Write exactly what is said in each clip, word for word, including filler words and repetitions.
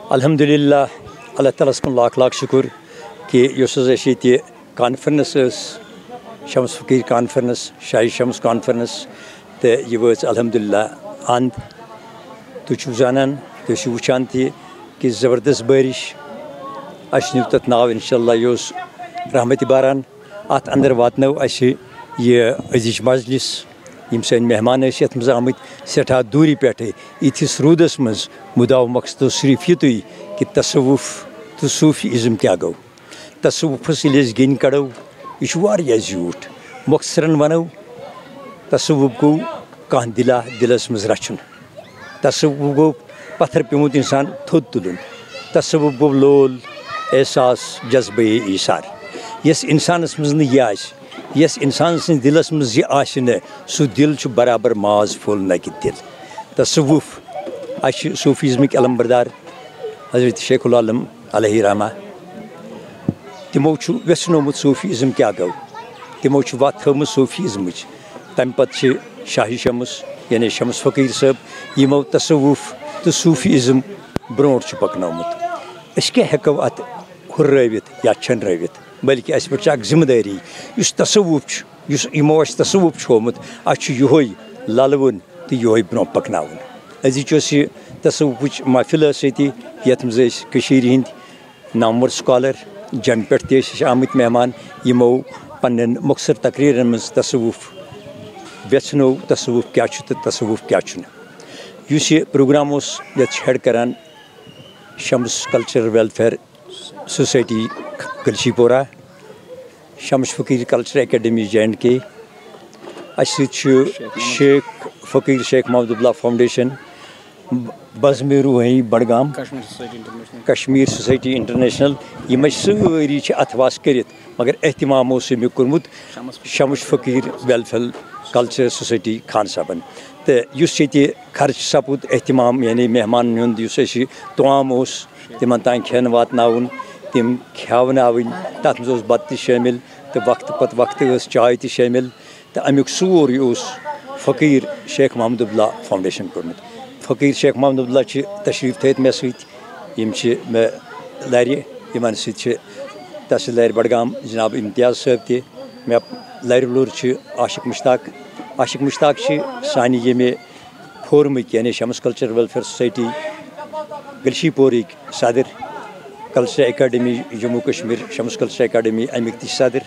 الحمدللہ، اللہ تعالیٰ ہَس کُن لاکھ لاکھ شُکُر کہِ یۄس حظ اَسہِ ییٚتہِ کانفرنس ٲس، شمس فقیٖر کانفرنس، شاہی شمس کانفرنس، تہٕ یہِ وٲژ الحمدللہ اَنٛد۔ تُہۍ چھِو زانان، تُہۍ چھِو وٕچھان تہِ کہِ زبردست بٲرِش۔ اَسہِ نیوٗ تَتھ ناو اِنشاءاللہ، یہِ اوس رحمتِ باران۔ اَتھ اندر واتنٲو اَسہِ یہِ أزِچ مجلس، یِم سٲنۍ مہمان ٲسۍ یَتھ منٛز آمٕتۍ سٮ۪ٹھاہ دوٗرِ پٮ۪ٹھٕ۔ یِتھِس روٗدَس منٛز مُدعا و مقصد اوس صرف یِتُے کہِ تصوف تہٕ صوٗفی ازم کیٛاہ گوٚو۔ تصوفس ییٚلہِ أسۍ گیٚنۍ کڑو، یہِ چھُ واریاہ زیوٗٹھ۔ مۄختصرن ونو، تصوف گوٚو کانٛہہ دِلا دِلس منٛز رچھُن۔ تصوف گوٚو پتھر پیوٚمُت انسان تھوٚد تُلُن۔ تصوف گوٚو لول، احساس، جذبہٕ ایثار۔ یس انسانس منٛز نہٕ یہِ آسہِ، یس انسان سٕنٛدِ دِلس منٛز یہِ آسہِ نہٕ، سُہ دِل چھُ برابر ماز پھوٚل نہ کہِ دِل۔ تصوف، اسہِ چھِ صوفیزمٕکۍ علمبردار حضرت شیخ العالم علیہ رحمہ، تِمو چھُ ویژھنومُت صوفی ازم کیٛاہ گوٚو۔ تِمو چھِ وَتھ ہٲومٕژ صوفی ازمٕچ۔ تَمہِ پَتہٕ چھِ شاہی شمس، یعنی شمس فقیٖر صٲب، یِمو تصوف تہٕ صوفی ازم برونٛٹھ چھُ پَکنومُت۔ أسۍ کیٛاہ ہٮ۪کو اَتھ ہُررٲوِتھ یا چھٔنرٲوِتھ، بلکہِ اَسہِ پٮ۪ٹھ چھِ اَکھ ذمہٕ دٲری۔ یُس تصوف چھُ، یُس یِمو اَسہِ تصوف چھُ ہوومُت، اَسہِ چھُ یِہوٚے لَلوُن تہٕ یِہوٚے برونٛہہ پَکناوُن۔ أزِچ یۄس یہِ تصوفٕچ محفل ٲس ییٚتہِ، یَتھ منٛز أسۍ کٔشیٖرِ ہِنٛدۍ نامور سکالر، جیٚمہِ پٮ۪ٹھ تہِ ٲسۍ أسۍ آمٕتۍ مہمان، یِمو پننٮ۪ن مۄخصر تقریرن منٛز تصوف ویژھنو، تصوف کیٛاہ چھُ تہٕ تصوف کیٛاہ چھُنہٕ۔ یُس یہِ پروگرام اوس، یتھ چھِ ہیڈ کران شمس کلچرل ویلفیئر سوسائٹی گلشی پورہ، شمس فقیر کلچر اکیڈمی جے اینڈ کے۔ اسہِ سۭتۍ چھُ شیخ فقیر شیخ محمد عبداللہ فاؤنڈیشن، بزم روحانی Budgam, Kashmir society international. Kashmir society international, یِم ٲسۍ سٲری چھِ اتھواس کٔرِتھ، مگر اہتمام اوس اَمیُک کوٚرمُت شمس فقیر ویلفیئر کلچر سوسائٹی خان صٲبن۔ تہٕ یُس ییٚتہِ خرچ سپُد، اہتمام، یعنی مہمانن ہُنٛد یُس اَسہِ طعام اوس، تِمن تام کھٮ۪ن واتناوُن، تِم کھیاوناوٕنۍ، تتھ منٛز اوس بتہٕ تہِ شٲمِل تہٕ وقتہٕ پتہٕ وقتہٕ ٲس چاے تہِ شٲمِل۔ تہٕ اَمیُک سورُے اوس فقیٖر شیخ محمد عبداللہ فاؤنڈیشن کوٚرمُت۔ فقیٖر شیخ محمد عبداللہ چھِ تشریٖف تھٲوِتھ مےٚ سۭتۍ، یِم چھِ مےٚ لَرِ، یِمَن سۭتۍ چھِ تحصیلدار بڈگام جناب امتیاز صٲب تہِ۔ مےٚ لَرِ وُلُر چھِ عاشق مشتاق۔ عاشق مشتاق چھِ سانہِ ییٚمہِ فورمٕکۍ، یعنی شمس کلچر ویلفیئر سوسائٹی گلشی پورٕکۍ صدر، کلچر اکیڈمی جموں کشمیر، شمس کلچر اکیڈمی، اَمِکۍ تہِ چھِ صدر۔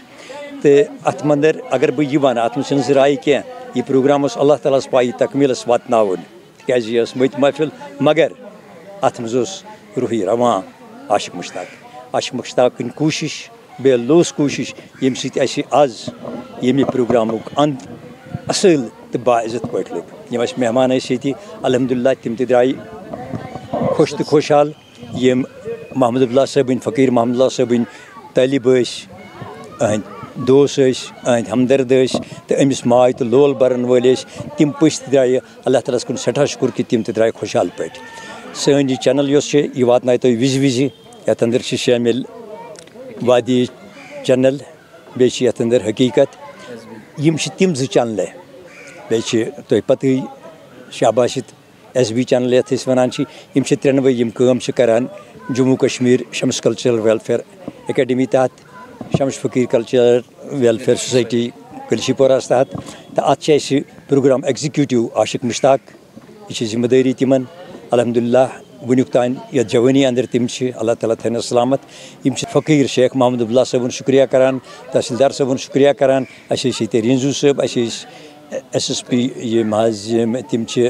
تہٕ اَتھ منٛز اگر بہٕ یہِ وَنہٕ، اَتھ منٛز چھِنہٕ زٕ رایہِ کینٛہہ۔ یہِ پروگرام اوس اللہ تعالیٰ ہَس پَے یہِ تکمیٖلَس واتناوُن، تِکیٛازِ یہِ ٲس مٔتۍ محفل، مگر اَتھ منٛز اوس روحی رواں عاشق مشتاق۔ عاشق مشتاقٕنۍ کوٗشِش، بے لوث کوٗشِش، ییٚمہِ سۭتۍ اَسہِ آز ییٚمہِ پروگرامُک اَنٛد اَصٕل تہٕ باعزت پٲٹھۍ لوٚگ۔ یِم اَسہِ مہمان ٲسۍ ییٚتہِ، الحمدللہ، تِم تہِ درٛاے خۄش تہٕ خۄشحال۔ یِم محمد عبداللہ صٲبٕنۍ، فقیٖر محمد عبداللہ صٲبٕنۍ طٲلب ٲسۍ، أہٕنٛدۍ دوس ٲسۍ، أہٕنٛدۍ ہمدرد ٲسۍ تہٕ أمِس ماے تہٕ لول بَرَن وٲلۍ ٲسۍ، تِم پٔژھۍ تہِ درٛایہِ۔ اللہ تعالیٰ ہَس کُن سٮ۪ٹھاہ شُکُر کہِ تِم تہِ درٛاے خۄشحال پٲٹھۍ۔ سٲنۍ یہِ چینل یۄس چھِ، یہِ واتنایہِ تۄہہِ وِزِ وِزِ۔ یَتھ اندر چھِ شٲمِل وادی چینل، بیٚیہِ چھِ یَتھ اندر حقیٖقت۔ یِم چھِ تِم زٕ چینلہٕ۔ بیٚیہِ چھِ تۄہہِ پَتہٕے شاباشِت ایس بی چینل یَتھ أسۍ وَنان چھِ، یِم چھِ ترٛٮ۪نوَے یِم کٲم چھِ کران جموں کشمیر شمس کلچرل ویلفیئر اکیڈمی تحت، شمس فقیٖر کلچرل ویلفیئر سوسائٹی گلشی پورہَس تحت۔ تہٕ اَتھ چھِ اَسہِ پروگرام ایگزیکیوٹو عاشق مشتاق، یہِ چھِ ذمہٕ دٲری تِمن۔ الحمدللہ، وٕنیُک تام یَتھ جوٲنی اندر تِم چھِ، اللہ تعالیٰ تھٲینَس سلامت۔ یِم چھِ فقیٖر شیخ محمد عبداللہ صٲبُن شُکریہ کران، تحصیلدار صٲبُن شُکریہ کران۔ اَسہِ ٲسۍ ییٚتہِ رینزو صٲب، اَسہِ ٲسۍ ایس ایس پی یِم حظ، یِم تِم چھِ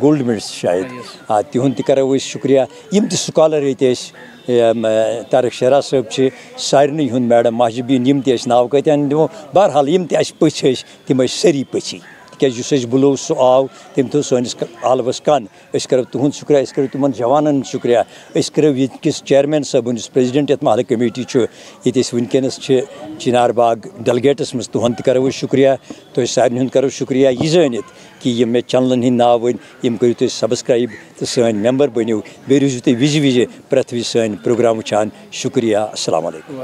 گولڈ میڈلسٹ شاید۔ آ، تِہُنٛد تہِ کرو أسۍ شُکریہ۔ یِم تہِ سکالر ییٚتہِ ٲسۍ، یِم، طارق شیرا صٲب چھِ، سارنٕے ہُنٛد، میڈم ماجہِ بیٖن، یِم تہِ ٲسۍ، ناو کۭتیٛاہ دِمو۔ بہرحال، یِم تہِ اَسہِ پٔژھۍ ٲسۍ، تِم ٲسۍ سٲری پٔژھی، تِکیٛازِ یُس اَسہِ بُلوو، سُہ آو، تٔمۍ تھوٚو سٲنِس ک-، آلوَس کَن۔ أسۍ کرو تُہُنٛد شُکریہ، أسۍ کرو تِمن جوانن ہُنٛد شُکریہ، أسۍ کرو ییٚتہِ کِس چیئرمین صٲبُن، یُس پریزیڈنٹ یَتھ محلہٕ کمیٹی چھُ، ییٚتہِ أسۍ وٕنکیٚنس چھِ چنار باغ ڈیلیگیٹس منٛز، تُہُنٛد تہِ کرو أسۍ شُکریہ۔ تۄہہِ سارنٕے ہُنٛد کرو شُکریہ یہِ زٲنِتھ کہِ یِم مےٚ چینلن ہٕنٛدۍ ناو ؤنۍ، یِم کٔرِو تُہۍ سبسکرائب تہٕ سٲنۍ ممبر بٔنِو۔ بیٚیہِ روٗزِو تُہۍ وِزِ وِزِ پرٛٮ۪تھ وِزِ سٲنۍ پروگرام وٕچھان۔ شُکریہ، السلام علیکم۔